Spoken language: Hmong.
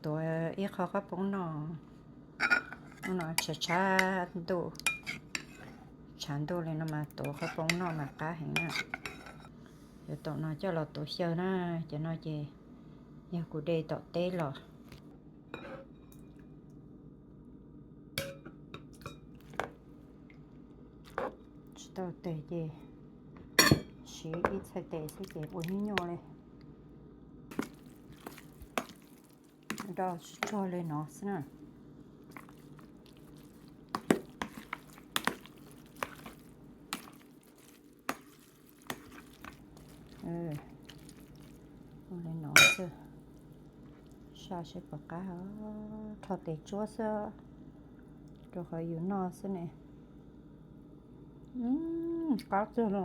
Tuav ib qho qhob poob noj, hnub no tshav tshav ntuj, tshav ntuj li no mas tuav qhob poob noj mas qab heev na. Yuav tom no coj los tuav xyaw na, cov no ces yog kuv de tom teb los. Tsis tau tes ces siv ib txhais tes xwb ces ua nyuaj nyuaj li. Do tsis tsuag li no xwb na. Ua li no xwb, saj seb puas qab. Rho tes tsuab xwb, rau qhov yus noj xwb ne. Qab tag no.